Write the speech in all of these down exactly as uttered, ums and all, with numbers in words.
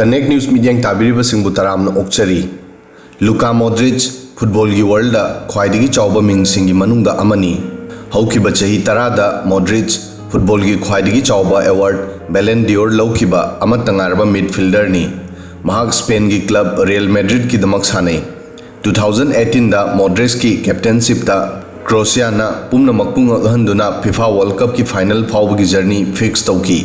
Connect News ꯃꯤꯠꯌꯦꯡ ꯇꯥꯕꯤꯔꯤꯕꯁꯤꯡꯕꯨ ꯇꯔꯥꯝꯅ ꯑꯣꯛꯆꯔꯤ꯫ Luka ꯃꯣꯗ꯭ꯔꯤꯆ ꯐꯨꯠꯕꯣꯜꯒꯤ ꯋꯥꯔꯜꯗ ꯈ꯭ꯋꯥꯏꯗꯒꯤ ꯆꯥꯎꯕ ꯃꯤꯡꯁꯤꯡꯒꯤ ꯃꯅꯨꯡꯗ ꯑꯃꯅꯤ꯫ ꯍꯧꯈꯤꯕ ꯆꯍꯤ ꯇꯔꯥꯗ ꯃꯣꯗ꯭ꯔꯤꯆ ꯐꯨꯠꯕꯣꯜꯒꯤ ꯈ꯭ꯋꯥꯏꯗꯒꯤ ꯆꯥꯎꯕ ꯑꯦꯋꯥꯔꯗ ꯕꯦꯂꯟ ꯗꯤꯑꯣꯔ ꯂꯧꯈꯤꯕ ꯑꯃꯠꯇ ꯉꯥꯏꯔꯕ ꯃꯤꯗꯐꯤꯜꯗꯔꯅꯤ꯫ ꯃꯍꯥꯛ ꯁ꯭ꯄꯦꯟꯒꯤ ꯀ꯭ꯂꯕ ꯔꯤꯌꯦꯜ ꯃꯦꯗ꯭ꯔꯤꯗꯀꯤꯗꯃꯛ ꯁꯥꯟꯅꯩ꯫ ꯇꯨ ꯊꯥꯎꯖꯟ ꯑꯩꯠꯇꯤꯟꯗ ꯃꯣꯗ꯭ꯔꯤꯆꯀꯤ ꯀꯦꯞꯇꯦꯟꯁꯤꯞꯇ ꯀ꯭ꯔꯣꯁꯤꯌꯥꯅ ꯄꯨꯝꯅꯃꯛꯄꯨ ꯉꯛꯍꯟꯗꯨꯅ ꯐꯤꯐꯥ ꯋꯥꯔꯜꯗ ꯀꯞꯀꯤ ꯐꯥꯏꯅꯦꯜ ꯐꯥꯎꯕꯒꯤ ꯖꯔꯅꯤ ꯐꯤꯛꯁ ꯇꯧꯈꯤ꯫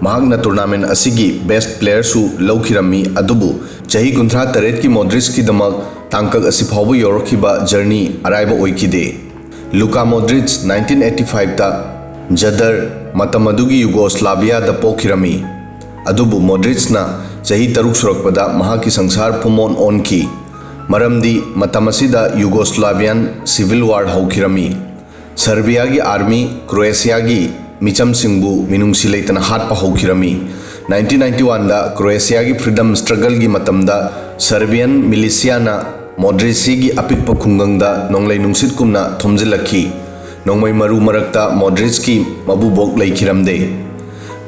ꯃꯍꯥꯛꯅ ꯇꯣꯔꯅꯥꯃꯦꯟ ꯑꯁꯤꯒꯤ ꯕꯦꯁ꯭ꯠ ꯄ꯭ꯂꯦꯌꯔꯁꯨ ꯂꯧꯈꯤꯔꯝꯃꯤ, ꯑꯗꯨꯕꯨ ꯆꯍꯤ ꯀꯨꯟꯊ꯭ꯔꯥ ꯇꯔꯦꯠꯀꯤ ꯃꯣꯗ꯭ꯔꯤꯆꯀꯤꯗꯃꯛ ꯇꯥꯡꯀꯛ ꯑꯁꯤ ꯐꯥꯎꯕ ꯌꯧꯔꯛꯈꯤꯕ ꯖꯔꯅꯤ ꯑꯔꯥꯏꯕ ꯑꯣꯏꯈꯤꯗꯦ꯫ ꯂꯨꯀꯥ ꯃꯣꯗ꯭ꯔꯤꯆ ꯅꯥꯏꯟꯇꯤꯟ ꯑꯩꯠꯇꯤ ꯐꯥꯏꯚꯇ ꯖꯗꯔ, ꯃꯇꯝ ꯑꯗꯨꯒꯤ ꯌꯨꯒꯣꯁ꯭ꯂꯥꯚꯤꯌꯥꯗ ꯄꯣꯛꯈꯤꯔꯝꯃꯤ꯫ ꯑꯗꯨꯕꯨ ꯃꯣꯗ꯭ꯔꯤꯆꯅ ꯆꯍꯤ ꯇꯔꯨꯛ ꯁꯨꯔꯛꯄꯗ ꯃꯍꯥꯛꯀꯤ ꯁꯪꯁꯥꯔ ꯄꯨꯝꯑꯣꯟ ꯑꯣꯟꯈꯤ꯫ ꯃꯔꯝꯗꯤ ꯃꯇꯝ ꯑꯁꯤꯗ ꯌꯨꯒꯣꯁ꯭ꯂꯥꯚꯤꯌꯥꯟ ꯁꯤꯚꯤꯜ ꯋꯥꯔ ꯍꯧꯈꯤꯔꯝꯃꯤ꯫ ꯁꯔꯕꯤꯌꯥꯒꯤ ꯑꯥꯔꯃꯤ ꯀ꯭ꯔꯣꯑꯦꯁꯤꯌꯥꯒꯤ ꯃꯤꯆꯝꯁꯤꯡꯕꯨ ꯃꯤꯅꯨꯡꯁꯤ ꯂꯩꯇꯅ ꯍꯥꯠꯄ ꯍꯧꯈꯤꯔꯝꯃꯤ꯫ ꯅꯥꯏꯟꯇꯤꯟ ꯅꯥꯏꯟꯇꯤ ꯋꯥꯟꯗ ꯀ꯭ꯔꯣꯑꯦꯁꯤꯌꯥꯒꯤ ꯐ꯭ꯔꯤꯗꯝ ꯁ꯭ꯇ꯭ꯔꯒꯜꯒꯤ ꯃꯇꯝꯗ ꯁꯔꯕꯤꯌꯟ ꯃꯤꯂꯤꯁꯤꯌꯥꯅ ꯃꯣꯗ꯭ꯔꯤꯆꯀꯤ ꯑꯄꯤꯛꯄ ꯈꯨꯡꯒꯪꯗ ꯅꯣꯡꯂꯩ ꯅꯨꯡꯁꯤꯠꯀꯨꯝꯅ ꯊꯣꯝꯖꯤꯜꯂꯛꯈꯤ꯫ ꯅꯣꯡꯃꯩ ꯃꯔꯨ ꯃꯔꯛꯇ ꯃꯣꯗ꯭ꯔꯤꯆꯀꯤ ꯃꯕꯨꯕꯣꯛ ꯂꯩꯈꯤꯔꯝꯗꯦ꯫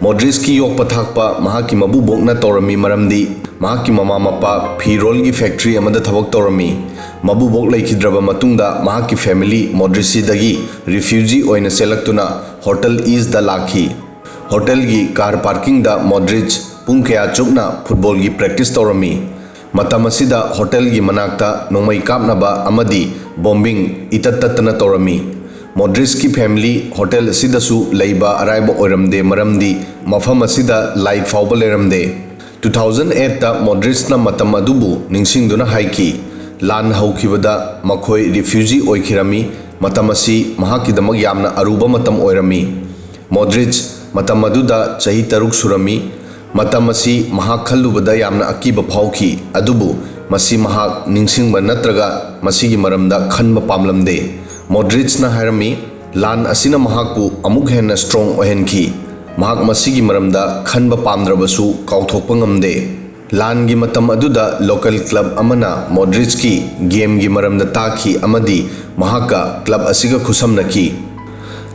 ꯃꯣꯗ꯭ꯔꯤꯆꯀꯤ ꯌꯣꯛꯄ ꯊꯥꯛꯄ ꯃꯍꯥꯛꯀꯤ ꯃꯕꯨꯕꯣꯛꯅ ꯇꯧꯔꯝꯃꯤ, ꯃꯔꯝꯗꯤ ꯃꯍꯥꯛꯀꯤ ꯃꯃꯥ ꯃꯄꯥ ꯐꯤꯔꯣꯜꯒꯤ ꯐꯦꯛꯇ꯭ꯔꯤ ꯑꯃꯗ ꯊꯕꯛ ꯇꯧꯔꯝꯃꯤ꯫ ꯃꯕꯨꯕꯣꯛ ꯂꯩꯈꯤꯗ꯭ꯔꯕ ꯃꯇꯨꯡꯗ ꯃꯍꯥꯛꯀꯤ ꯐꯦꯃꯤꯂꯤ ꯃꯣꯗ꯭ꯔꯤꯆꯁꯤꯗꯒꯤ ꯔꯤꯐ꯭ꯌꯨꯖꯤ ꯑꯣꯏꯅ ꯆꯦꯜꯂꯛꯇꯨꯅ ꯍꯣꯇꯦꯜ ꯏꯁꯇ ꯂꯥꯛꯈꯤ꯫ ꯍꯣꯇꯦꯜꯒꯤ ꯀꯥꯔ ꯄꯥꯔꯀꯤꯡꯗ ꯃꯣꯗ꯭ꯔꯤꯆ ꯄꯨꯡ ꯀꯌꯥ ꯆꯨꯞꯅ ꯐꯨꯠꯕꯣꯜꯒꯤ ꯄ꯭ꯔꯦꯛꯇꯤꯁ ꯇꯧꯔꯝꯃꯤ꯫ ꯃꯇꯝ ꯑꯁꯤꯗ ꯍꯣꯇꯦꯜꯒꯤ ꯃꯅꯥꯛꯇ ꯅꯣꯡꯃꯩ ꯀꯥꯞꯅꯕ ꯑꯃꯗꯤ ꯕꯣꯝꯕꯤꯡ ꯏꯇꯠ ꯇꯠꯇꯅ ꯇꯧꯔꯝꯃꯤ꯫ ꯃꯣꯗ꯭ꯔꯤꯆꯀꯤ ꯐꯦꯃꯤꯂꯤ ꯍꯣꯇꯦꯜ ꯑꯁꯤꯗꯁꯨ ꯂꯩꯕ ꯑꯔꯥꯏꯕ ꯑꯣꯏꯔꯝꯗꯦ, ꯃꯔꯝꯗꯤ ꯃꯐꯝ ꯑꯁꯤꯗ ꯂꯥꯏꯠ ꯐꯥꯎꯕ ꯂꯩꯔꯝꯗꯦ꯫ ꯇꯨ ꯊꯥꯎꯖꯟ ꯑꯩꯠꯇ ꯃꯣꯗ꯭ꯔꯤꯆꯅ ꯃꯇꯝ ꯑꯗꯨꯕꯨ ꯅꯤꯡꯁꯤꯡꯗꯨꯅ ꯍꯥꯏꯈꯤ, "ꯂꯥꯟ ꯍꯧꯈꯤꯕꯗ ꯃꯈꯣꯏ ꯔꯤꯐ꯭ꯌꯨꯖꯤ ꯑꯣꯏꯈꯤꯔꯝꯃꯤ꯫ ꯃꯇꯝ ꯑꯁꯤ ꯃꯍꯥꯛꯀꯤꯗꯃꯛ ꯌꯥꯝꯅ ꯑꯔꯨꯕ ꯃꯇꯝ ꯑꯣꯏꯔꯝꯃꯤ"꯫ ꯃꯣꯗ꯭ꯔꯤꯆ ꯃꯇꯝ ꯑꯗꯨꯗ ꯆꯍꯤ ꯇꯔꯨꯛ ꯁꯨꯔꯝꯃꯤ꯫ ꯃꯇꯝ ꯑꯁꯤ ꯃꯍꯥꯛ ꯈꯜꯂꯨꯕꯗ ꯌꯥꯝꯅ ꯑꯀꯤꯕ ꯐꯥꯎꯈꯤ, ꯑꯗꯨꯕꯨ ꯃꯁꯤ ꯃꯍꯥꯛ ꯅꯤꯡꯁꯤꯡꯕ ꯅꯠꯇ꯭ꯔꯒ ꯃꯁꯤꯒꯤ ꯃꯔꯝꯗ ꯈꯟꯕ ꯄꯥꯝꯂꯝꯗꯦ꯫ ꯃꯣꯗ꯭ꯔꯤꯆꯅ ꯍꯥꯏꯔꯝꯃꯤ, "ꯂꯥꯟ ꯑꯁꯤꯅ ꯃꯍꯥꯛꯄꯨ ꯑꯃꯨꯛ ꯍꯦꯟꯅ ꯁ꯭ꯇ꯭ꯔꯣꯡ ꯑꯣꯏꯍꯟꯈꯤ꯫ ꯃꯍꯥꯛ ꯃꯁꯤꯒꯤ ꯃꯔꯝꯗ ꯈꯟꯕ ꯄꯥꯝꯗ꯭ꯔꯕꯁꯨ ꯀꯥꯎꯊꯣꯛꯄ ꯉꯝꯗꯦ"꯫ ꯂꯥꯟꯒꯤ ꯃꯇꯝ ꯑꯗꯨꯗ ꯂꯣꯀꯦꯜ ꯀ꯭ꯂꯕ ꯑꯃꯅ ꯃꯣꯗ꯭ꯔꯤꯆꯀꯤ ꯒꯦꯝꯒꯤ ꯃꯔꯝꯗ ꯇꯥꯈꯤ ꯑꯃꯗꯤ ꯃꯍꯥꯛꯀ ꯀ꯭ꯂꯕ ꯑꯁꯤꯒ ꯈꯨꯠꯁꯝꯅꯈꯤ꯫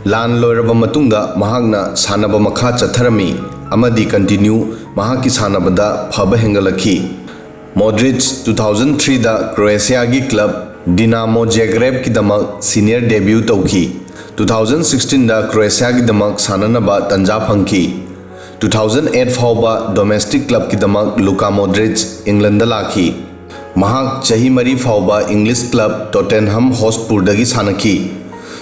ꯂꯥꯟ ꯂꯣꯏꯔꯕ ꯃꯇꯨꯡꯗ ꯃꯍꯥꯛꯅ ꯁꯥꯟꯅꯕ ꯃꯈꯥ ꯆꯠꯊꯔꯝꯃꯤ꯫ ꯑꯃꯗꯤ continue ꯃꯍꯥꯛꯀꯤ ꯁꯥꯟꯅꯕꯗ ꯐꯕ ꯍꯦꯟꯒꯠꯂꯛꯈꯤ꯫ ꯃꯣꯗ꯭ꯔꯤꯆ two thousand three ꯗ ꯀ꯭ꯔꯣꯑꯦꯁꯤꯌꯥꯒꯤ ꯀ꯭ꯂꯕ ꯗꯤꯅꯥꯃꯣ ꯖꯦꯒ꯭ꯔꯦꯕꯀꯤꯗꯃꯛ senior debut ꯇꯧꯈꯤ꯫ Two thousand sixteen ꯗ ꯀ꯭ꯔꯣꯑꯦꯁꯤꯌꯥꯒꯤꯗꯃꯛ ꯁꯥꯟꯅꯅꯕ ꯇꯟꯖꯥ ꯐꯪꯈꯤ꯫ Two thousand eight ꯐꯥꯎꯕ domestic ꯀ꯭ꯂꯕꯀꯤꯗꯃꯛ ꯂꯨꯀꯥ ꯃꯣꯗ꯭ꯔꯤꯆ ꯏꯪꯂꯟꯗ ꯂꯥꯛꯈꯤ꯫ ꯃꯍꯥꯛ ꯆꯍꯤ ꯃꯔꯤ ꯐꯥꯎꯕ ꯏꯪꯂꯤꯁ ꯀ꯭ꯂꯕ ꯇꯣꯇꯦꯟꯍꯝ ꯍꯣꯠꯁꯄꯨꯔꯗꯒꯤ ꯁꯥꯟꯅꯈꯤ꯫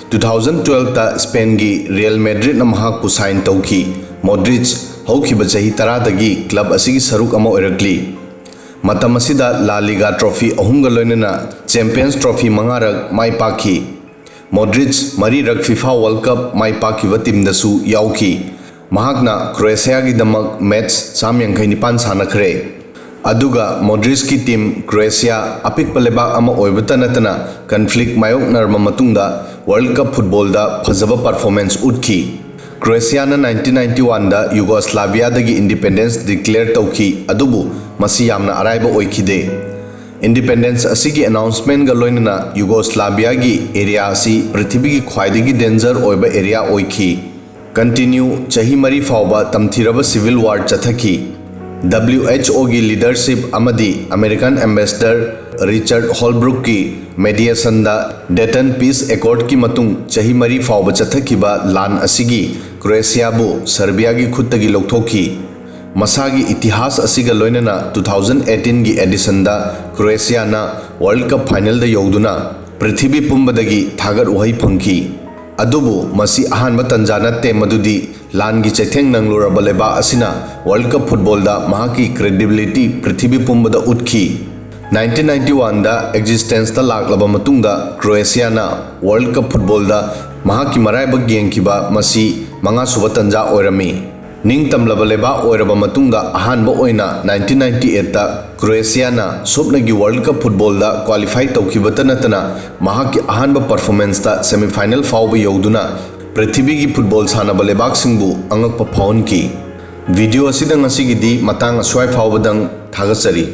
Two thousand twelve ꯇ ꯁ꯭ꯄꯦꯟꯒꯤ ꯔꯤꯌꯦꯜ ꯃꯦꯗ꯭ꯔꯤꯗꯅ ꯃꯍꯥꯛꯄꯨ sign ꯇꯧꯈꯤ꯫ ꯃꯣꯗ꯭ꯔꯤꯆ ꯍꯧꯈꯤꯕ ꯆꯍꯤ ꯇꯔꯥꯗꯒꯤ ꯀ꯭ꯂꯕ ꯑꯁꯤꯒꯤ ꯁꯔꯨꯛ ꯑꯃ ꯑꯣꯏꯔꯛꯂꯤ꯫ ꯃꯇꯝ ꯑꯁꯤꯗ ꯂꯥ ꯂꯤꯒꯥ ꯇ꯭ꯔꯣꯐꯤ ꯑꯍꯨꯝꯒ ꯂꯣꯏꯅꯅ ꯆꯦꯝꯄꯤꯌꯟꯁ ꯇ꯭ꯔꯣꯐꯤ ꯃꯉꯥꯔꯛ ꯃꯥꯏ ꯄꯥꯛꯈꯤ꯫ ꯃꯣꯗ꯭ꯔꯤꯆ ꯃꯔꯤꯔꯛ ꯐꯤꯐꯥ ꯋꯥꯔꯜꯗ ꯀꯞ ꯃꯥꯏ ꯄꯥꯛꯈꯤꯕ ꯇꯤꯝꯗꯁꯨ ꯌꯥꯎꯈꯤ꯫ ꯃꯍꯥꯛꯅ ꯀ꯭ꯔꯣꯑꯦꯁꯤꯌꯥꯒꯤꯗꯃꯛ ꯃꯦꯆ ꯆꯥꯝ ꯌꯥꯡꯈꯩ ꯅꯤꯄꯥꯟ ꯁꯥꯟꯅꯈ꯭ꯔꯦ꯫ ꯑꯗꯨꯒ ꯃꯣꯗ꯭ꯔꯤꯆꯀꯤ ꯇꯤꯝ ꯀ꯭ꯔꯣꯑꯦꯁꯤꯌꯥ ꯑꯄꯤꯛꯄ ꯂꯩꯕꯥꯛ ꯑꯃ ꯑꯣꯏꯕꯇ ꯅꯠꯇꯅ ꯀꯟꯐ꯭ꯂꯤꯛ ꯃꯥꯌꯣꯛꯅꯔꯕ ꯃꯇꯨꯡꯗ ꯋꯥꯔꯜꯗ ꯀꯞ ꯐꯨꯠꯕꯣꯜꯗ ꯐꯖꯕ ꯄꯔꯐꯣꯔꯃꯦꯟꯁ ꯎꯠꯈꯤ꯫ ꯀ꯭ꯔꯣꯑꯦꯁꯤꯌꯥꯅ nineteen ninety one ꯗ ꯌꯨꯒꯣꯁ꯭ꯂꯥꯚꯤꯌꯥꯗꯒꯤ ꯏꯟꯗꯤꯄꯦꯟꯗꯦꯟꯁ ꯗꯤꯀ꯭ꯂꯦꯌꯔ ꯇꯧꯈꯤ, ꯑꯗꯨꯕꯨ ꯃꯁꯤ ꯌꯥꯝꯅ ꯑꯔꯥꯏꯕ ꯑꯣꯏꯈꯤꯗꯦ꯫ ꯏꯟꯗꯤꯄꯦꯟꯗꯦꯟꯁ ꯑꯁꯤꯒꯤ ꯑꯦꯅꯥꯎꯟꯁꯃꯦꯟꯒ ꯂꯣꯏꯅꯅ ꯌꯨꯒꯣꯁ꯭ꯂꯥꯚꯤꯌꯥꯒꯤ ꯑꯦꯔꯤꯌꯥ ꯑꯁꯤ ꯄ꯭ꯔꯤꯊꯤꯕꯤꯒꯤ ꯈ꯭ꯋꯥꯏꯗꯒꯤ ꯗꯦꯟꯖꯔ ꯑꯣꯏꯕ ꯑꯦꯔꯤꯌꯥ ꯑꯣꯏꯈꯤ꯫ ꯀꯟꯇꯤꯅ꯭ꯌꯨ ꯆꯍꯤ ꯃꯔꯤ ꯐꯥꯎꯕ ꯇꯝꯊꯤꯔꯕ ꯁꯤꯚꯤꯜ ꯋꯥꯔ ꯆꯠꯊꯈꯤ꯫ W H O ꯒꯤ ꯂꯤꯗꯔꯁꯤꯞ ꯑꯃꯗꯤ ꯑꯃꯦꯔꯤꯀꯟ ꯑꯦꯝꯕꯦꯁꯦꯗꯔ ꯔꯤꯆꯥꯔꯗ ꯍꯣꯜꯕ꯭ꯔꯨꯛꯀꯤ ꯃꯦꯗꯤꯌꯦꯁꯟꯗ ꯗꯦꯇꯟ ꯄꯤꯁ ꯑꯦꯀꯣꯔꯗꯀꯤ ꯃꯇꯨꯡ ꯆꯍꯤ ꯃꯔꯤ ꯐꯥꯎꯕ ꯆꯠꯊꯈꯤꯕ ꯂꯥꯟ ꯑꯁꯤꯒꯤ ꯀ꯭ꯔꯣꯑꯦꯁꯤꯌꯥꯕꯨ ꯁꯔꯕꯤꯌꯥꯒꯤ ꯈꯨꯠꯇꯒꯤ ꯂꯧꯊꯣꯛꯈꯤ꯫ ꯃꯁꯥꯒꯤ ꯏꯇꯤꯍꯥꯁ ꯑꯁꯤꯒ ꯂꯣꯏꯅꯅ two thousand eighteen ꯒꯤ ꯑꯦꯗꯤꯁꯟꯗ ꯀ꯭ꯔꯣꯑꯦꯁꯤꯌꯥꯅ ꯋꯥꯔꯜꯗ ꯀꯞ ꯐꯥꯏꯅꯦꯜꯗ ꯌꯧꯗꯨꯅ ꯄ꯭ꯔꯤꯊꯤꯕꯤ ꯄꯨꯝꯕꯗꯒꯤ ꯊꯥꯒꯠ ꯋꯥꯍꯩ ꯐꯪꯈꯤ꯫ ꯑꯗꯨꯕꯨ ꯃꯁꯤ ꯑꯍꯥꯟꯕ ꯇꯟꯖꯥ ꯅꯠꯇꯦ ꯃꯗꯨꯗꯤ ꯂꯥꯟꯒꯤ ꯆꯩꯊꯦꯡ ꯅꯪꯂꯨꯔꯕ ꯂꯩꯕꯥꯛ ꯑꯁꯤꯅ ꯋꯥꯔꯜꯗ ꯀꯞ ꯐꯨꯠꯕꯣꯜꯗ ꯃꯍꯥꯛꯀꯤ ꯀ꯭ꯔꯦꯗꯤꯕꯤꯂꯤꯇꯤ ꯄ꯭ꯔꯤꯊꯤꯕꯤ ꯄꯨꯝꯕꯗ ꯎꯠꯈꯤ꯫ Nineteen ninety one ꯗ ꯑꯦꯛꯖꯤꯁꯇꯦꯟꯁꯇ ꯂꯥꯛꯂꯕ ꯃꯇꯨꯡꯗ ꯀ꯭ꯔꯣꯑꯦꯁꯤꯌꯥꯅ ꯋꯥꯔꯜꯗ ꯀꯞ ꯐꯨꯠꯕꯣꯜꯗ ꯃꯍꯥꯛꯀꯤ ꯃꯔꯥꯏꯕꯛ ꯌꯦꯡꯈꯤꯕ ꯃꯁꯤ ꯃꯉꯥꯁꯨꯕ ꯇꯟꯖꯥ ꯑꯣꯏꯔꯝꯃꯤ꯫ ꯅꯤꯡꯇꯝꯂꯕ ꯂꯩꯕꯥꯛ ꯑꯣꯏꯔꯕ ꯃꯇꯨꯡꯗ ꯑꯍꯥꯟꯕ ꯑꯣꯏꯅ nineteen ninety eight ꯇ ꯀ꯭ꯔꯣꯑꯦꯁꯤꯌꯥꯅ ꯁꯨꯞꯅꯒꯤ ꯋꯥꯔꯜꯗ ꯀꯞ ꯐꯨꯠꯕꯣꯜꯗ ꯀ꯭ꯋꯥꯂꯤꯐꯥꯏ ꯇꯧꯈꯤꯕꯇ ꯅꯠꯇꯅ ꯃꯍꯥꯛꯀꯤ ꯑꯍꯥꯟꯕ ꯄꯔꯐꯣꯔꯃꯦꯟꯁꯇ ꯁꯦꯃꯤꯐꯥꯏꯅꯦꯜ ꯐꯥꯎꯕ ꯌꯧꯗꯨꯅ ꯄ꯭ꯔꯤꯊꯤꯕꯤꯒꯤ ꯐꯨꯠꯕꯣꯜ ꯁꯥꯟꯅꯕ ꯂꯩꯕꯥꯛꯁꯤꯡꯕꯨ ꯑꯉꯛꯄ ꯐꯥꯎꯍꯟꯈꯤ꯫ ꯚꯤꯗꯤꯑꯣ ꯑꯁꯤꯗ ꯉꯁꯤꯒꯤꯗꯤ ꯃꯇꯥꯡ ꯑꯁ꯭ꯋꯥꯏ ꯐꯥꯎꯕꯗꯪ꯫ ꯊꯥꯒꯠꯆꯔꯤ꯫